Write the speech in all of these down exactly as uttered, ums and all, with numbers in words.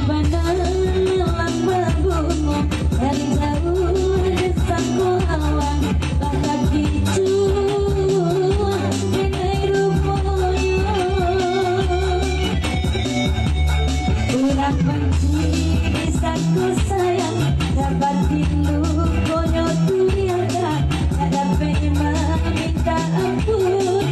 Bana malam babungo, dari jauah disangko awan, lah takicuah denai ruponyo. Urang banci disangko sayang, dapat tilukonyo tu biarkan, tak dapek maminta ampun.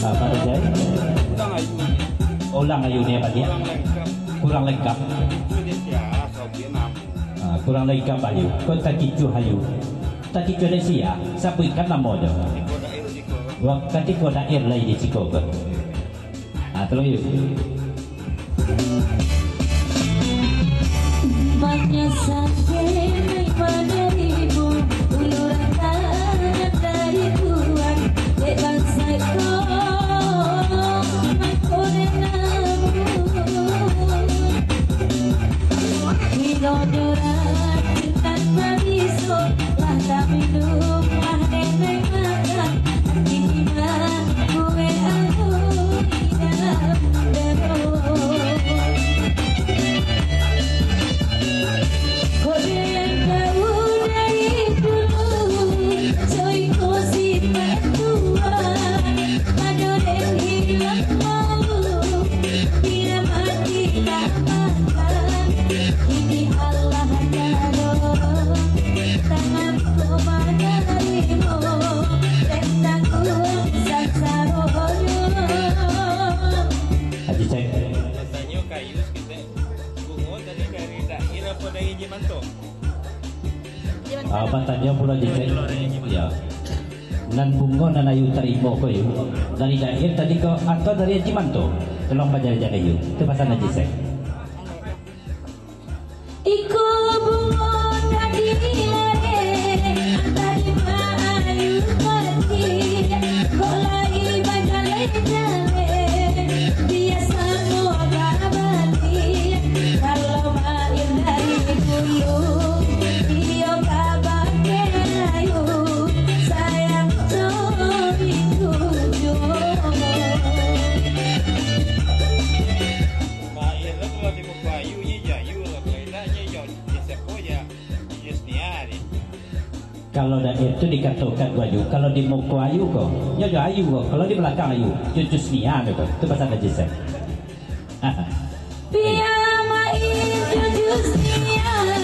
Apa tu, Jai? Ulang ayu ni apa dia? Kurang lengkap. Ah, kurang lengkap ayu. Kau takicuah ayu. Takicuah dari sia? Sabuikkan namo tu. Wak, katiko dair lai di siko ko. Ah, tolong ayu. Banyak sakit manarimo ulu rantang dari Tuhan. Dek bangsa ko, mako dek namun. Minum dorat, cintan babiso, lah tak minum, lah nenek makan. Kini mah, kue anu di dalam dero. Kode yang tahu dari dulu, coy ko si Tuhan, ado den hilang mau, dia mati tak makan. Kini Allah tolong, tangan ko manarimo, den tangguang sasaronyo. Haji Cek. Batanyo ka Yus, kito. Bungo tadi dari Dair apo dari Haji Manto? Ah, batanyo pulo Haji Cek. Yo. Nan bungo nan ayu tarimo ko, Yu, dari Dair tadi ko, atau dari Haji Manto? Tolong bajaleh-jaleh, Yu. Tu pasan Haji Cek. Iko bungo tadi lare, antah di ma ayu mati, kok lai bajaleh-jaleh, biaso mo babali, kalau main dari dulu, iyo ka bakeh ayu, sayang cari tujuh. Bayu, iyo, iyo, iyo, iyo, iyo, iyo, iyo, iyo, iyo, iyo, Kalau Dair tu dikatokan ko ayu, kalau di muko ayu ko, nyo jo ayu ko, kalau di balakang ayu, jo Jusnia tu ko. Tu pasan Haji Sek. Biar main jo Jusnia,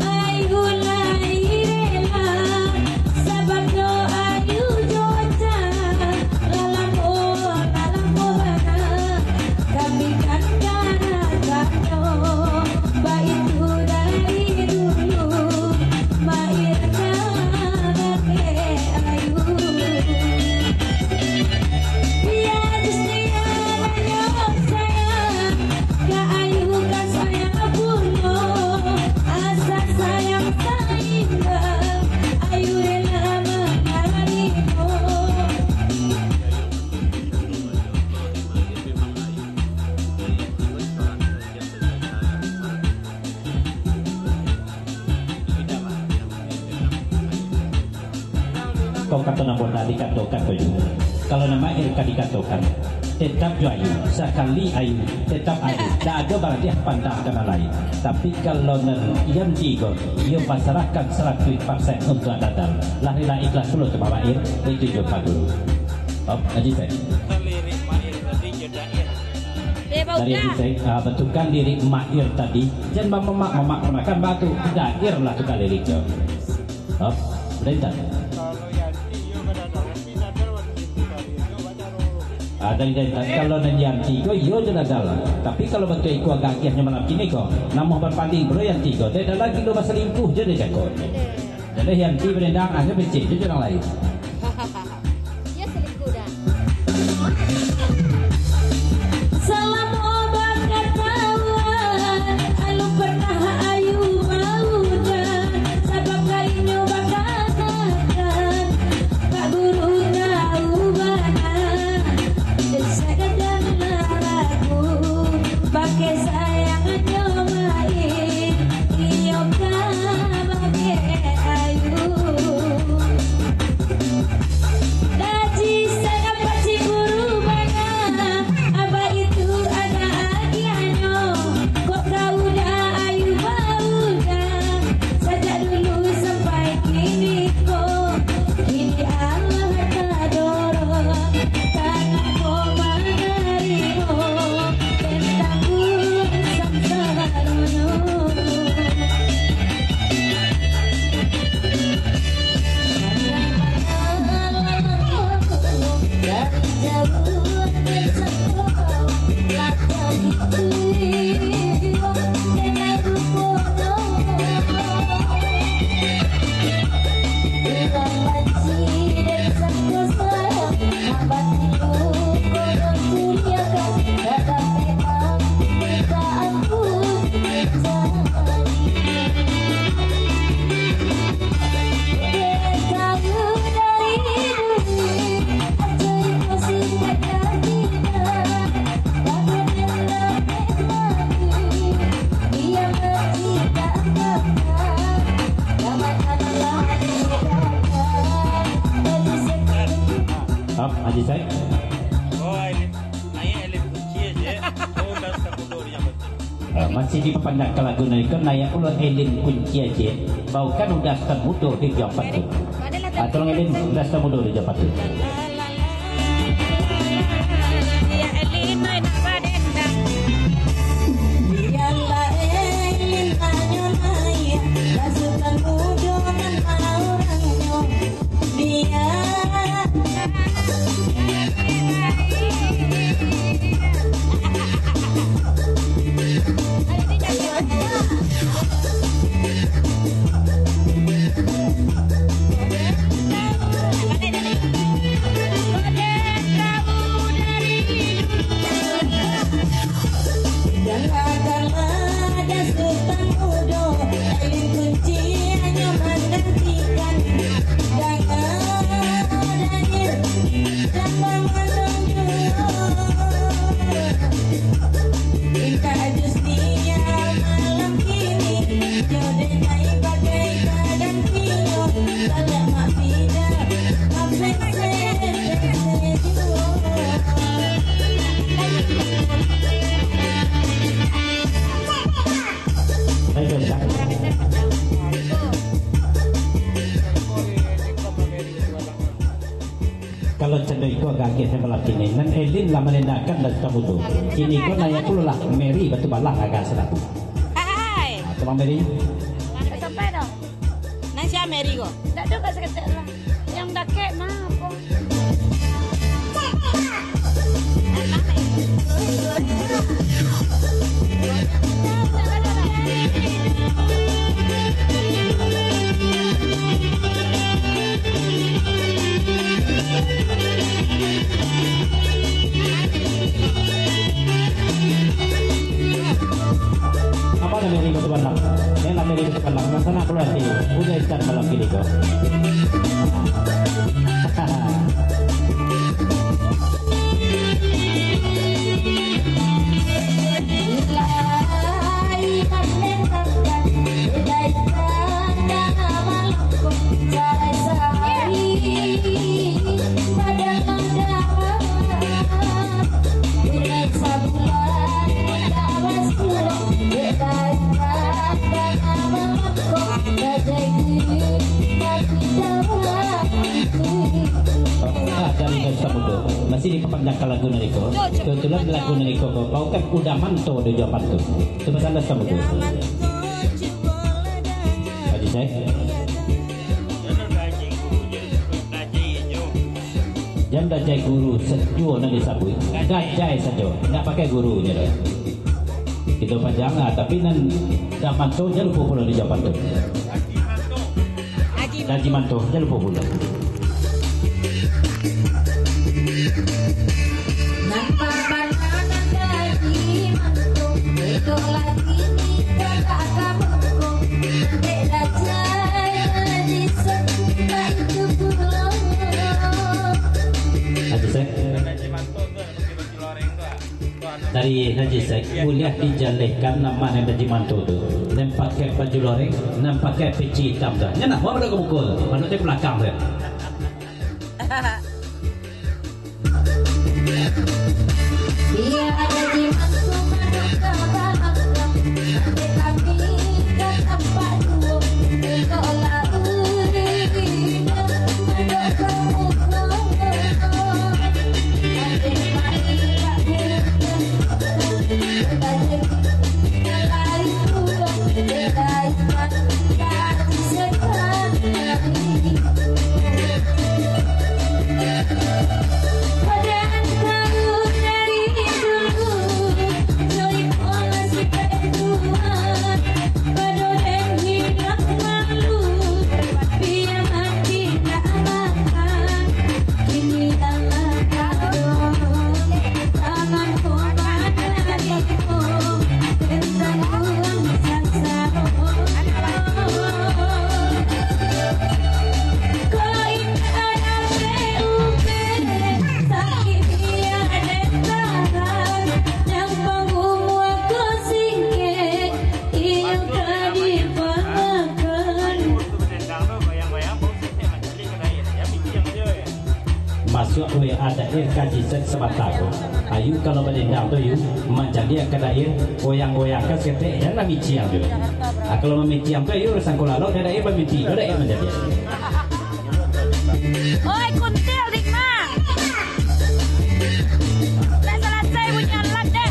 ayu lai rela, sabab jo ayu jo acan. Lah lamo, lah lamo bana, tapi kan karajanyo baitu dari dulu, main kabake ayu. Biar Jusnia banyak sayang, ka ayu ka sayang pulo, asa sayang saimbang, ayu rela manarimo. Kok kato nan bana dikatokan ko juo. Kalau nan mair ka dikatokan, tetap jo ayu, sakali ayu, tetap ayu. Ndak ado baradiah pandang ka nan lain. Tapi kalau nan Yanti ko, iyo pasarahkan saratuih persen untuak dadal. Lah rila ikhlas pulo tu Mak Mair, itu jo paguru. Op, Haji Sek. Lirik Mair tadi jo Dair. Dari Haji Sek, ah, batukan lirik Mair tadi. Jan bamamak-mamak panakan batu. Dair lah tukar liriknyo. Op, udah intan. Ah, dari, dari, dari, kalau nan Yanti ko, iyo jo dadal. Tapi kalau bantuak iko agak agiahnyo malam kini ko, namuah bapanding pulo Yanti ko. Dek dalam kilo basalingkuh jo dek cako. Jadi Yanti berendang, akhir becek jo urang lain. Iyo salingkuh dah. Salamo bakatauan, alun pernah ayu maudah, sabab ka inyo bakakak. Isai? Oh, Elin. Naiak Elin Kunci aja. Oh, udah sudah mundur yang betul. Ah, masih dipapanjangkan lagu nan iko, naiak pulo Elin Kunci aja. Baukan udah sudah mundur di jam pantun. Ah, tolong Elin, udah sudah mundur di jam pantun. Biarlah Elin hanyo naiak, pasukan mudo nan maurangnyo. Janganlah dah Sultan Udo, Elin Kunci hanyo manggantikan. Jangan hadir dan bangun dulu. Minta Jusnia malam kini, jodoh naik bagai badan kio. Kalau mak pida, mak pengse, pengse juo. Kalau cando iko agak-agak sabalah kini, nan Elin lah manandakan dari kamu tu. Kini ko naiak pulo lah Mary Batu Balang agak sadaku. Hai. Ah, tolong Mary. Sampai dong. Nan sia Mary ko? Ndak ado, Kak, saketek lah. Yang dakek mah, apo? Apo namo Mary Batu Balang? Eh, namo Mary Batu Balang. Masalah pulo ati. Udah isan malam kini ko. Ah, dari Nusa Mudo. Masih dipapanjangkan lagu nan iko. Kebetulan lagu nan iko ko, baukan udah manto di jawapan tu. Coba sana Nusa Mudo. Haji Syekh. Jan dajai guru sajo nan disabuik. Dajai sajo. Ndak pakai guru je doh. Kito panjang lah, tapi nan dah manto jan lupo pulo di jawapan tu. Haji Manto, jan lupo pulo. Nampak bana nan Haji Manto, elok lagi ni kakak kamu ko. Dek dajai Haji Sek, baitu pulo. Haji Sek. Dari Haji Sek, buliah dijalehkan nama nan Haji Manto tu. Nan pakai baju loreng, nan pakai peci itam tu. Nyo nak, bawa ka muko tu. Manuk tu balakang tu. Iya, Haji Manto manuk ka balakang. Nanti kami ka tampak duo. Elok lah uri, manuk ka muko. Weh, adaik kaji set sabanta ko. Ayu, kalau badendang tu, ayu, mancaliak ka dair, goyang-goyangkan saketek, jan mamiciang juo. Ah, kalau mamiciang tu, ayu, sangko lalok, jan dair bamimpi, jan dair mancaliak. Oi, kuntil, Rima! Dah salasai bunyi alat deh.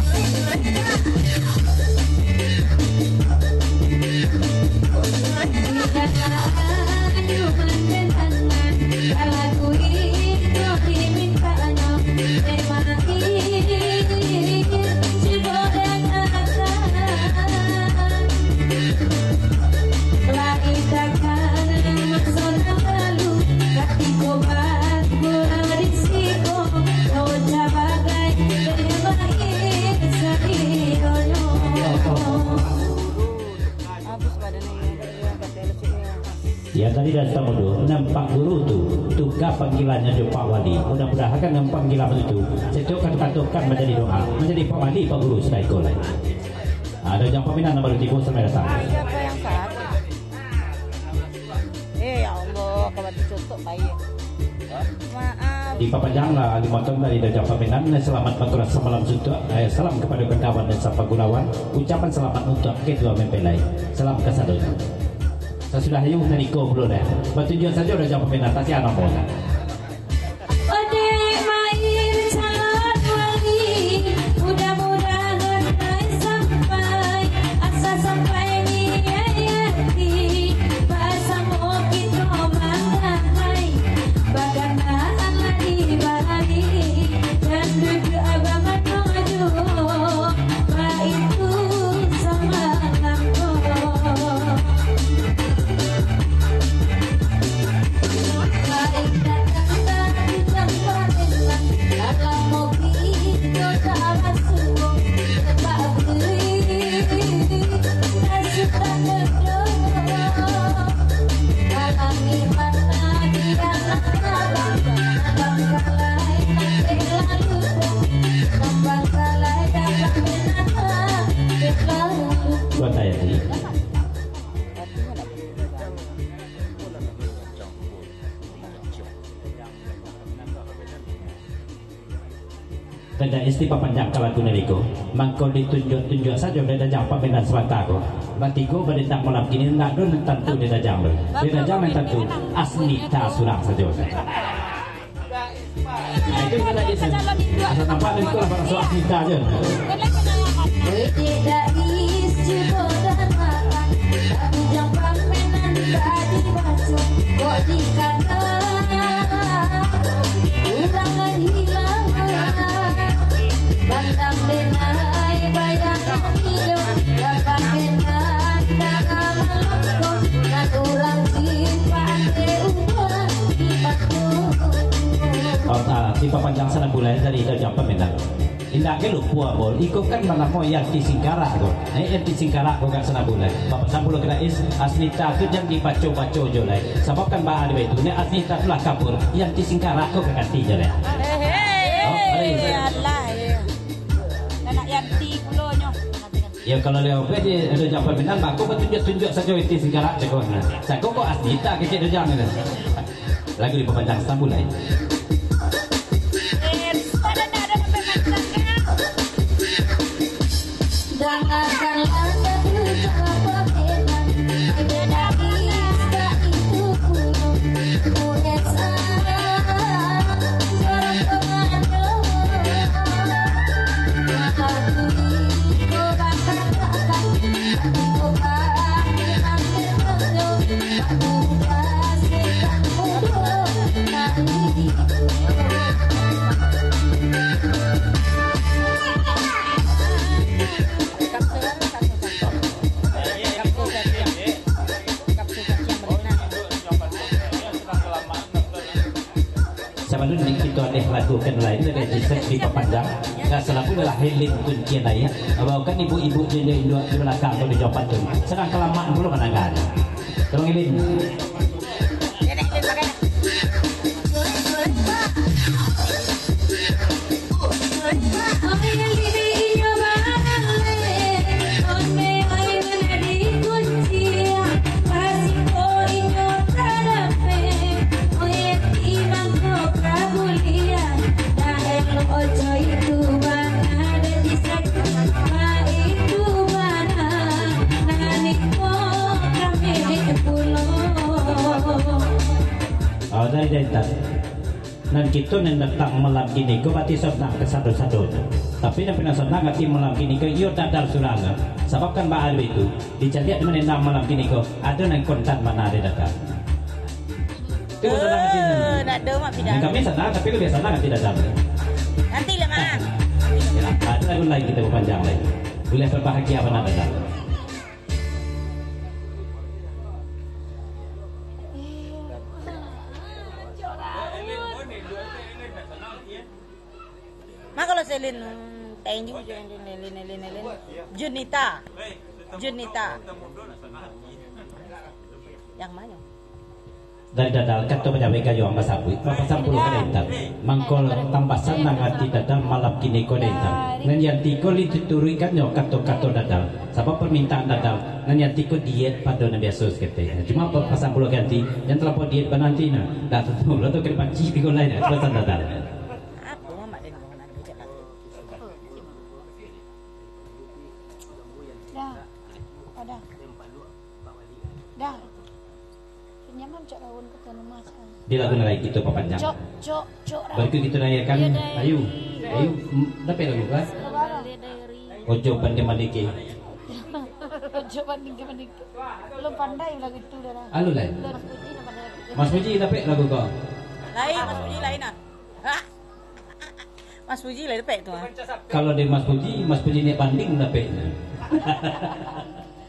Ya, tadi dah tamudo, nampak guru tu, tuka panggilannyo jo Pak Wali. Mudah-mudahan kan nan panggilan itu, setiap kata-kata kan manjadi doa, manjadi Pak Wali, Pak Guru, sudah iko lai. Ado jang paminan nan baru tibo, selamat datang. Siapa yang salah? Eh, ya Allah, kawan dicutuk baik. Maaf. Dipapanjanglah limo taun dari Dajang Paminan. Selamat bakurasa malam suntuak. Eh, salam kepada kawan-kawan dan sapagurawan. Ucapan selamat untuak kedua mempelai. Salam kasadonyo. Sasudah ayu, tariko pulo deh. Batunjuak sajo Dajang Paminan, tasiah namo. Odeh main calon wali, mudah-mudahan lai sampai, asa sampai niaik ati, basamo kito manganai, bagandang di bali, dan duduak bamanang juo, baitu samalam ko. Tuan Tayati. Kada istimewa panjang ka lagu nan iko. Mangko ditunjuak-tunjuak sajo dek Dajang paminan sabanta ko. Batigo badendang malam kini, ndak ado nan tantu dek Dajang tu. Dek Dajang nan tantu Asnita surang sajo. Nah, itu kada istimewa. Asa nampak dari iko lah baraso Asnita je. Wih, tidak istimewa. Tapi jang paminan ka dibaco, kok dikana urang hilang. Bandam denai bayangan iduik, dapat denai tangan malangko, nan urang simpan dek urang di batu. Oh, ah, simpan panjang sana bulai dari Dajang paminan. Indak ka lupo, Bol. Iko kan banamo Yanti Singkarak ko. Eh, Yanti Singkarak ko kan sana bulai. Bapak sambulo ka Dais, Asnita tu jan dibaco-baco jo lai. Sabab kan baa dek itu, nek Asnita tu lah kabur, Yanti Singkarak ko ka ganti jo lai. Hehe. Oh, baik. Alah, ya. Anak Yanti pulo nyo. Ya, kalau lewat di Dajang paminan, bako batunjuak-tunjuak sajo Yanti Singkarak cako. Nah, sako ko Asnita kecek Dajang ni. Lagu dipapanjang sambung lai. Sabalun kito ado lagu ka nan lain, ado dicek dipapanjang. Nah, salaku lah Helin kuncian ayah. Baokan ibu-ibu jo induak-induak di balakang tu di jawapan tu. Sadang kalamaan pulo mandanga. Tolong Helin. Dari Daintan. Nan kito nan datang malam kini ko, barati sanang kasado-sadonyo. Tapi nan paling sanang ati malam kini ko, iyo Dadal surang. Sabab kan baa itu, dicaliak di mano malam kini ko, ado nan kontan bana dari Dadal. Tu sanang ati. Eh, ndak ado, Mak Pidan. Nan kami sanang, tapi labiah sanang ati Dadal. Nanti lah, Mak. Ya, ado lagu lain kito bapanjang lai. Buliah babahagia bana Dadal. Mak, kalau Selin, hmm, Tenju, Selin, Selin, Selin, Selin. Junita. Junita. Yang mana? Dari Dadal, kato pajawai kayo ang basabuik, bapasan pulo ka Daintan. Mangko tambah sanang ati Dadal malam kini ko Daintan. Nan Yanti ko lai dituruikkannyo kato-kato Dadal. Sabab parmintaan Dadal, nan Yanti ko diet pado nan biaso saketek. Cuma bapasan pulo ka Yanti, jan talampau diet bana Yanti nah. Dah tantu lah tu kena panci tigo lai dah, pasan Dadal. Dah. Oh, dah. Dah. Nyaman cok daun ketan emas, ah. Di lagu nan lain kito papanjang. Cok, cok, cok, Ram. Baritu kito naiakan. Iyo, dai. Ayu. Ayu. Mm, dapek lagu ko? Ojo Pandai Mandeke. Ojo Pandai Mandeke. Lu pandai lagu itu, dah. Alun lai. Lu. Mas Puji dapek lagu ko? Lain, Mas Puji lain, ah. Hah? Mas Puji lah dapek tu, ah. Kalau dari Mas Puji, Mas Puji niaik banding dapek.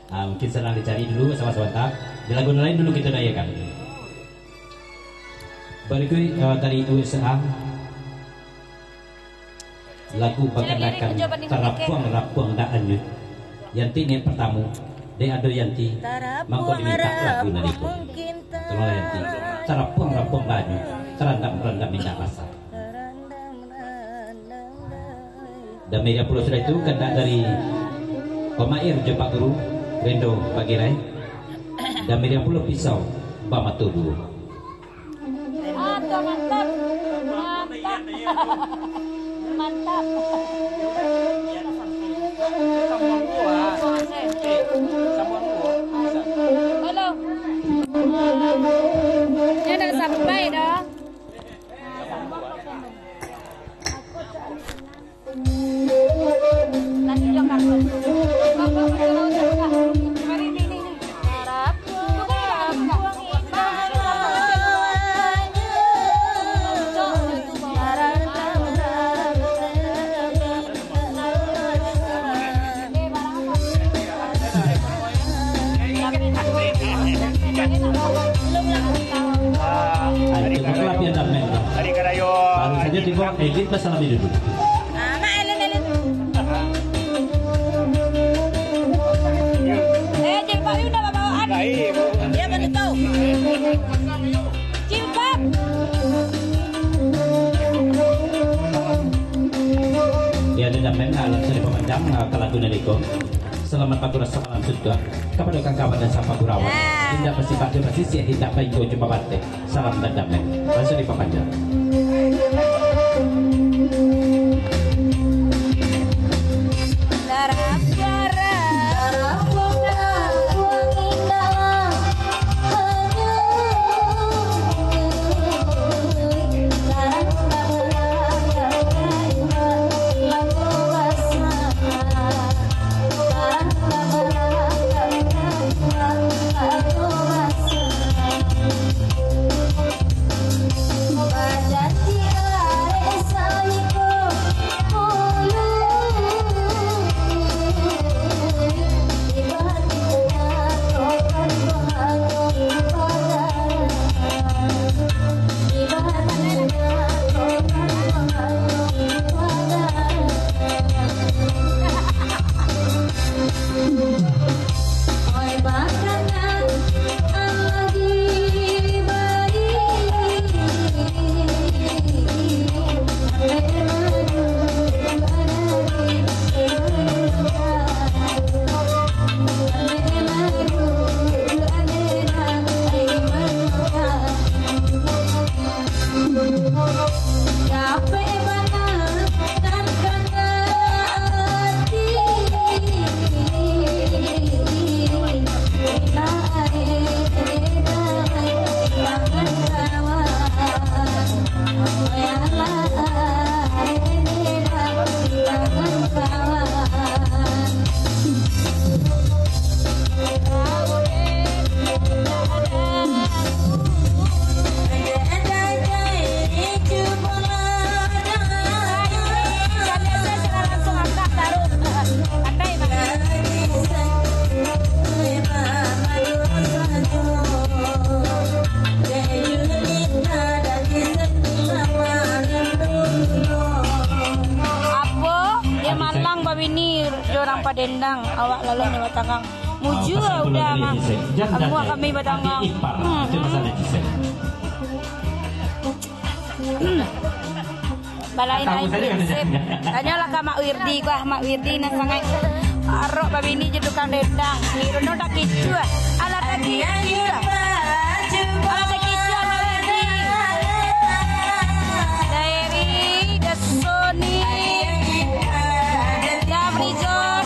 Ah, mungkin sanang dicari dulu sama sabanta. Di lagu nan lain dulu kito naiakan. Barikuik, eh, dari U S A. Lagu bakanakan Tarapuang-rapuang Dak Anyuik. Yanti niaik partamo, dek ado Yanti, mangko dimintak lagu nan iko. Tolonglah Yanti. Tarapuang-rapuang Dak Anyuik, tarandam-randam indak rasa. Damai riang pulo sudah itu, kandak dari Pamair jo Pak Guru, Rendo Bagirai. Damai riang pulo Pisau Bamato Duo. Ah, tu mantap. Mantap. Mantap. Halo. Dia dah sampai dah. Baru saja tibo, Egit basalami dulu. Ah, mak, Elin, Elin. Eh, jilbab you dah babawaan. Dia baru tahu. Jilbab. Ya, ado damai, ah, langsung dipamanjang, ah, ka lagu nan iko. Salamaik bakurasa malam suntuak kapado kawan-kawan dan sapagurawan. Ah. Indak basibak jo basisiak, indak bainggo jo babateh. Salam dan damai. Langsung dipapanjang. Padendang, awak lalok nyo batanggang. Mujua udah mah. Amuah kami batanggang. Hmm. Balain aing prinsip. Tanyolah ka Mak Wirdi, kuah Mak Wirdi nan sangaik arok babini jo tukang dendang. Ngiruno tak kicuah. Alah tak kicuah. Alah tak kicuah Mak Wirdi. Daeri, Dasoni, Damrizon.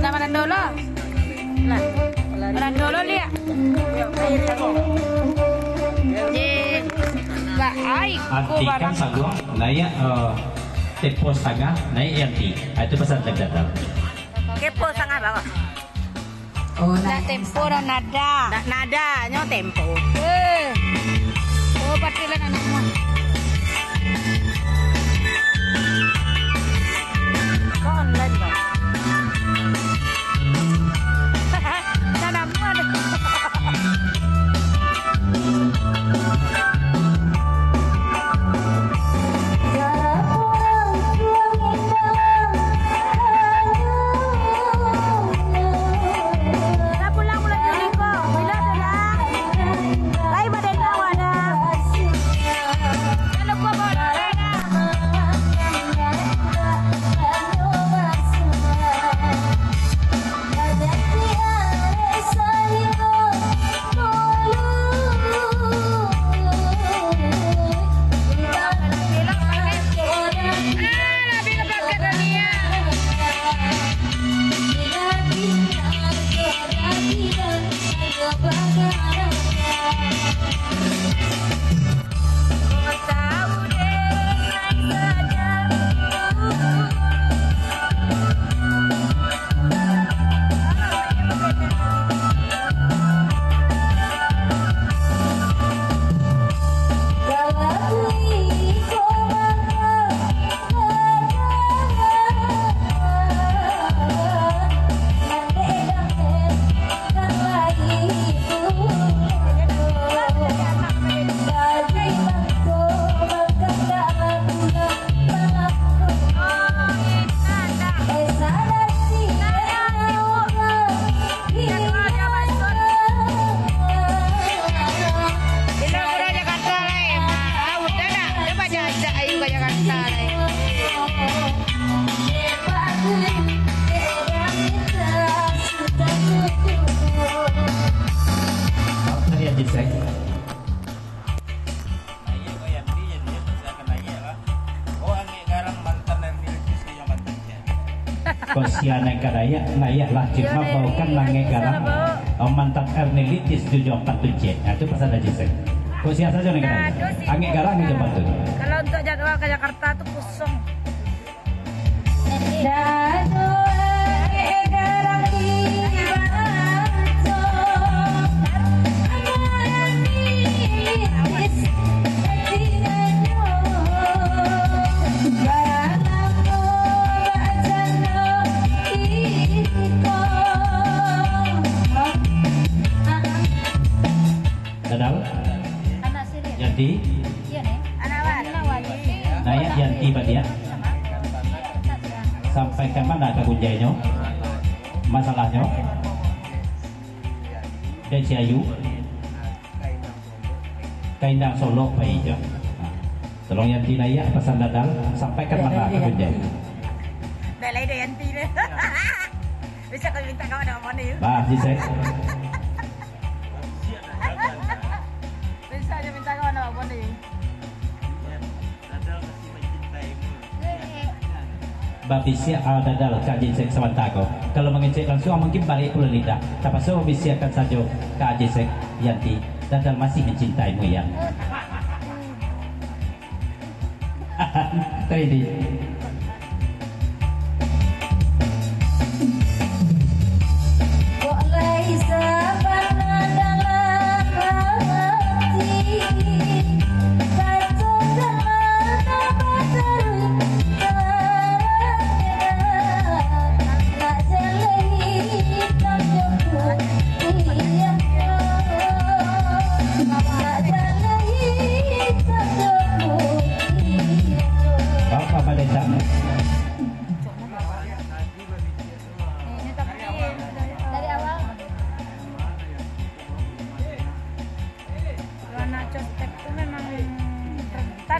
Lah, marando lo. Lah, marando lo, liak. Ye. Ba ai ko. Antikan barang. Saluang, naiak, eh, tempo satangah, naiak Yanti. Ah, itu pasan dari Dadal. Tempo satangah, Bang. Oh, ndak tempo doh, nada. Ndak nada, nyo tempo. Eh. Oh, berarti lah nak nama. Kok online, Bang? Nak nama doh. Naiak ko Yanti, jadi naiak, silakan naiak lah. Oh, Angek Garang mantan Ernilitis Jujuang Pantun Cek. Kok sia naiak ka naiak, naiak lah. Cuma bau kan Angek Garang, oh, mantan Ernilitis Jujuang Pantun Cek. Nah, itu pasan Haji Sek. Kok sia sajo naiak ka naiak? Angek Garang Jujuang Pantun. Kalau untuk jadwal ke Jakarta tu kosong. Dadal? Anak siriah. Yanti? Iya, Nek. Anak wali. Naiak Yanti baliak. Sampai ka ma ka gunjainyo? Masalahnyo? Dek si Ayu? Ka Indang Solok pai jo. Nah. Tolong Yanti naiak, pasan Dadal, sampai ka ma ka gunjainyo? Dah lain dah Yanti dah. Bisa kami minta kawan nak mana ya? Bah, Haji Sek. Bisa aja minta kawan awak boleh. Babisiak, ah, Dadal, ka Haji Sek sabanta ko. Kalau mangecek langsuang, mungkin barek pulo lidah. Tapaso babisiakkan sajo ka Haji Sek, Yanti, Dadal masih mancintaimu, Yan. Ready. Kok lai sabana dalam hati, katokanlah nan bataruih tarang, nak jalani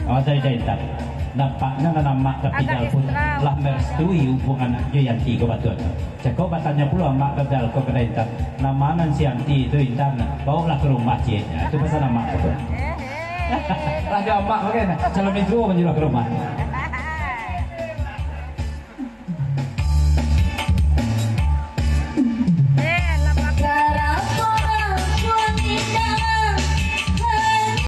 Oh, dari Daintan. Nampaknyo nan amak ka Pidal pun lah merestui hubungan jo Yanti ko, batua tu. Cako batanyo pulo amak ka Pidal ko ka Daintan. Nama nan si Yanti tu, Intan? Baolah ka rumah ciek. Itu pasan amak ko tu. Lah jo amak bagai. Calon itu manjuruah ka rumah.